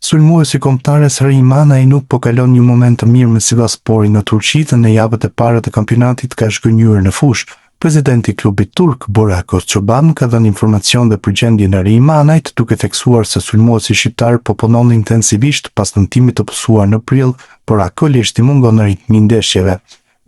Sulmuesi i kombëtares Rey Manaj nuk po kalon një moment të mirë me Sivassporin në Turqi dhe në javët e para të kampionatit ka zhgënjyer në fushë. Presidenti i klubit turk, Burak Ozçoban, ka dhënë informacion dhe për gjendjen e Rey Manajt, duke theksuar se sulmuesi shqiptar po punon intensivisht pas dëmtimit të pësuar në prill, por aktualisht i mungon ritmi i ndeshjeve.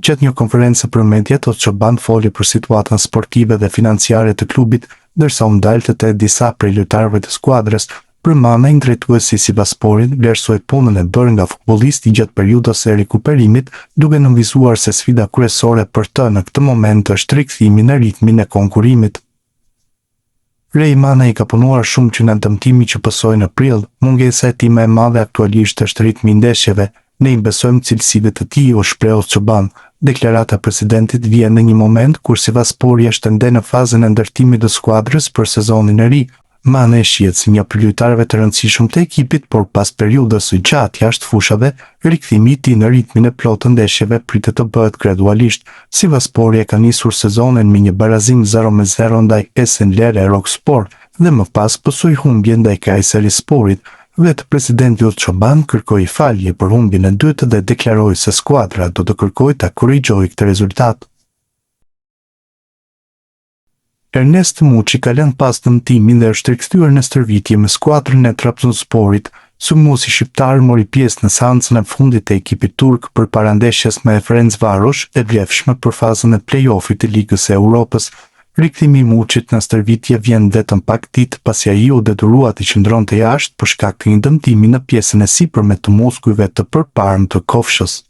Gjatë një konference për mediat, Ozçoban foli për situatën sportive dhe financiare të klubit, ndërsa u ndal te disa prej lojtarëve të skuadrës, Për Manajn, drejtuesi i Sivassporit vlerësoi punën e bërë nga futbollisti gjatë periudhës së rikuperimit, duke nënvizuar se sfida kryesore për të në këtë moment është rikthimi në ritmin e konkurrimit. Rey Manaj ka punuar shumë që nga dëmtimi që pësoi në prill, mungesa e tij më e madhe aktualisht është ritmi i ndeshjeve, ne i besojmë cilësive të tij, u shpreh Ozçoban. Deklarata e presidentit vjen në një moment kur Sivasspori është ende në fazën e ndërtimit të skuadrës për sezonin e ri, Manaj shihet si një prej lojtarëve të rëndësishëm të ekipit, por pas periudhës së gjatë jashtë fushave, rikthimi i tij në ritmin e plotë të ndeshjeve pritet të bëhet gradualisht. Sivasspori e ka nisur sezonin me një barazim 0-0 ndaj Esenler Erokspor dhe më pas pësoi humbje ndaj Kayserisporit. Vetë presidenti Ozçoban kërkoi falje për humbjen e dytë dhe deklaroi se skuadra do të kërkojë ta korrigjojë këtë rezultat. Ernest Muçi ka lënë pas dëmtimin dhe është rikthyer në stërvitje me skuadrën e Trabzonsporit. Sulmuesi shqiptar mori pjesë në seancën e fundit të ekipit turk përpara ndeshjes me Ferencvaros, e vlefshme për fazën e play-off-it të Ligës së Europës. Rikthimi i Muçit në stërvitje vjen vetëm pak ditë pasi ai u detyrua të qëndronte jashtë për shkak të një dëmtimi në pjesën e sipërme të muskujve të përparmë të kofshës.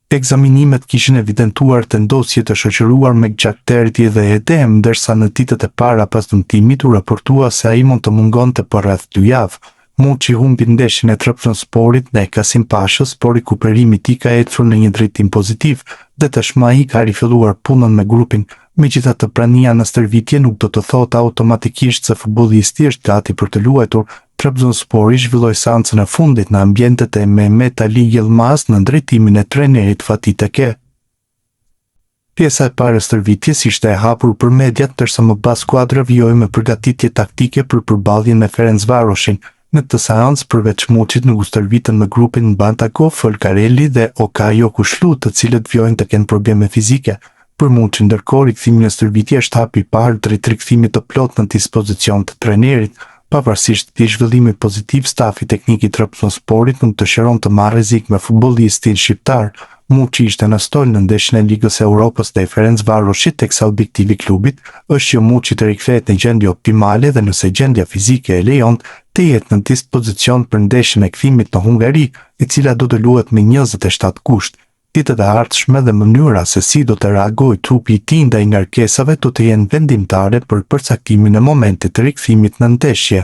Ekzaminimet kishin evidentuar tendosje të shoqëruar me gjakderdhje dhe edemë, ndërsa në ditët e para pas dëmtimit u raportua se ai mund të mungonte për rreth dy javë. Muçi humbi ndeshjen e Trabzonsporit ndaj Kasimpashës, por rikuperimi i tij ka ecur në një drejtim pozitiv dhe tashmë ai ka rifilluar punën me grupin. Megjithatë, prania në stërvitje nuk do të thotë automatikisht se futbollisti është gati për të luajtur, Trabzonspori zhvilloi seancën e fundit në ambientet e Mehmet Ali Yilmaz nën drejtimin e trajnerit Fatih Teke. Pjesa e parë e stërvitjes ishte e hapur për mediat, ndërsa më pas skuadra vijoi me përgatitje taktike për përballjen me Ferencvaroshin. Në këtë seancë, përveç Muçit nuk u stërvitën me grupin Bantago, Folcarelli dhe Okay Yokuşlu, të cilët vijojnë të kenë probleme fizike. Për Muçin, ndërkohë, rikthimi në stërvitje është hapi i parë drejt rikthimit të plotë në dispozicion të trajnerit. Pavarësisht këtij zhvillimi pozitiv, stafi teknik i Trabzonsporit nuk dëshiron të marrë rrezik me futbollistin shqiptar. Muçi ishte në stol në ndeshjen e Ligës së Europës ndaj Ferencvaroshit, teksa objektivi i klubit është që Muçi të rikthehet në gjendje optimale dhe nëse gjendja fizike e lejon, të jetë në dispozicion për ndeshjen e kthimit në Hungari, e cila do të luhet më 27 gusht. Ditët e ardhshme dhe mënyra se si do të reagojë trupi i tij ndaj ngarkesave do të jenë vendimtare për përcaktimin e momentit të rikthimit në ndeshje.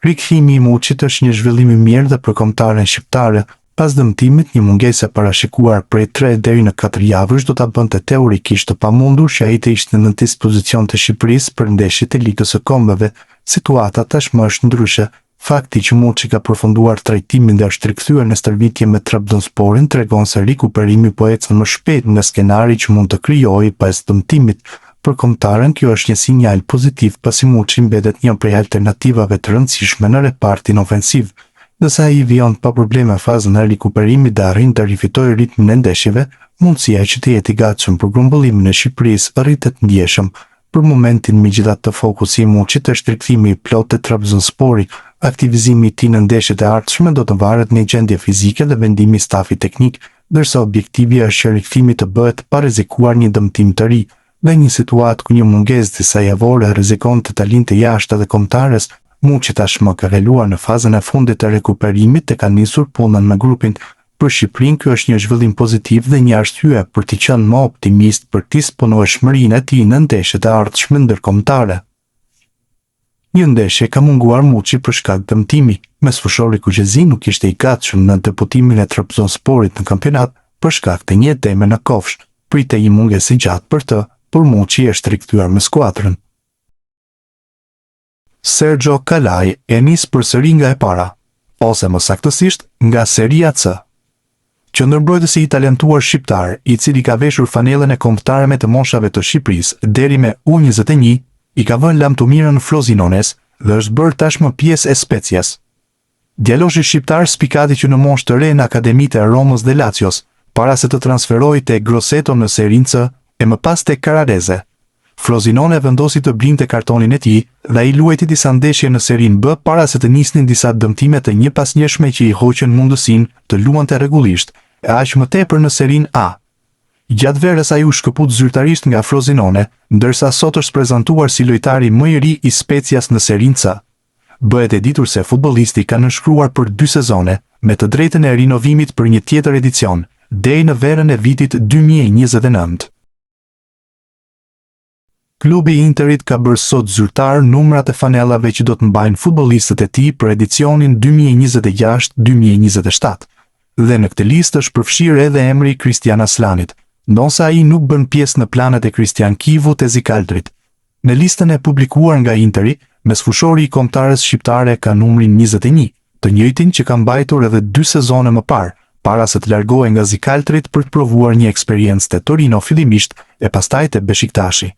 Rikthimi i Muçit është një zhvillim i mirë dhe për kombëtaren shqiptare. Pas dëmtimit, një mungesë e parashikuar prej 3 deri në 4 javësh do ta bënte teorikisht të pamundur që ai të ishte në dispozicion të Shqipërisë për ndeshjet e Ligës së Kombeve. Situata tashmë është ndryshe. Fakti që Muçi ka përfunduar trajtimin dhe është rikthyer në stërvitje me Trabzonsporin tregon se rikuperimi po ecën më shpejt nga skenari që mund të krijohej pas dëmtimit. Për kombëtaren kjo është një sinjal pozitiv pasi Muçi mbetet një prej alternativave të rëndësishme në repartin ofensiv. Nëse ai vijon pa probleme fazën e rikuperimit dhe arrin të rifitojë ritmin e ndeshjeve, mundësia që të jetë i gatshëm për grumbullimin e Shqipërisë rritet ndjeshëm. Për momentin, megjithatë, fokusi i Muçit është rikthimi i plotë te Trabzonspori. Aktivizimi i tij në ndeshjet e ardhshme do të varet nga gjendja fizike dhe vendimi i stafit teknik, ndërsa objektivi është që rikthimi të bëhet pa rrezikuar një dëmtim të ri. Në një situatë ku një mungesë disa javore rrezikon të ta linte jashtë edhe kombëtares, Muçi tashmë ka kaluar në fazën e fundit të rikuperimit dhe ka nisur punën me grupin. Për Shqipërinë ky është një zhvillim pozitiv dhe një arsye për të qenë më optimist për disponueshmërinë e tij në ndeshjet e ardhshme ndërkombëtare. Një ndeshje ka munguar Muçi për shkak dëmtimi. Mesfushori kuqezi nuk ishte i gatshëm në debutimin e Trabzonsporit në kampionat për shkak të një edeme në kofshë. Pritej një mungesë e gjatë për të, por Muçi është rikthyer me skuadrën. Sergio Kalaj e nis përsëri nga e para, ose më saktësisht nga Seria C. Qendërmbrojtësi i talentuar shqiptar, i cili ka veshur fanellën e kombëtareve të moshave të Shqipërisë deri me U21, i ka vënë lamtumirën Frozinones dhe është bërë tashmë pjesë e Spezias. Djaloshi shqiptar spikati që në moshë të re në akademitë e Romës dhe Lazios, para se të transferohej te Grosseto në Serinë C e më pas te Carrarese. Frosinone vendosi të blinte kartonin e tij dhe ai luajti disa ndeshje në Serinë B para se të nisnin disa dëmtime të njëpasnjëshme që i hoqën mundësinë të luante rregullisht, e aq më tepër në Serinë A. Gjatë verës ai u shkëput zyrtarisht nga Frosinone, ndërsa sot është prezantuar si lojtari më i ri i Spezias në Serinë C. Bëhet e ditur se futbollisti ka nënshkruar për dy sezone, me të drejtën e rinovimit për një tjetër edicion, deri në verën e vitit 2029. Klubi i Interit ka bërë sot zyrtar numrat e fanellave që do të mbajnë futbollistët e tij për edicionin 2026-2027. Dhe në këtë listë është përfshirë edhe emri i Kristjan Asllanit, ndonëse ai nuk bën pjesë në planet e Kristian Kivu te zikaltrit. Në listën e publikuar nga Interi, mesfushori i kombëtares shqiptare ka numrin 21, të njëjtin që ka mbajtur edhe dy sezone më parë, para se të largohej nga zikaltrit për të provuar një eksperiencë te Torino fillimisht e pastaj te Beshiktashi.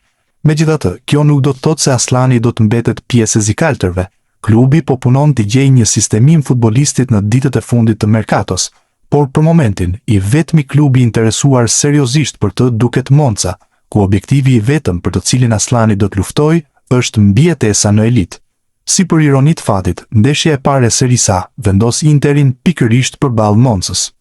Megjithatë, kjo nuk do të thotë se Asllani do të mbetet pjesë e zikaltërve. Klubi po punon t'i gjejë një sistemim futbollistit në ditët e fundit të merkatos, por për momentin, i vetmi klub i interesuar seriozisht për të duket Monza, ku objektivi i vetëm për të cilin Asllani do të luftojë është mbijetesa në elitë. Si për ironi të fatit, ndeshja e parë e Serisë A vendos Interin pikërisht përballë Monzës.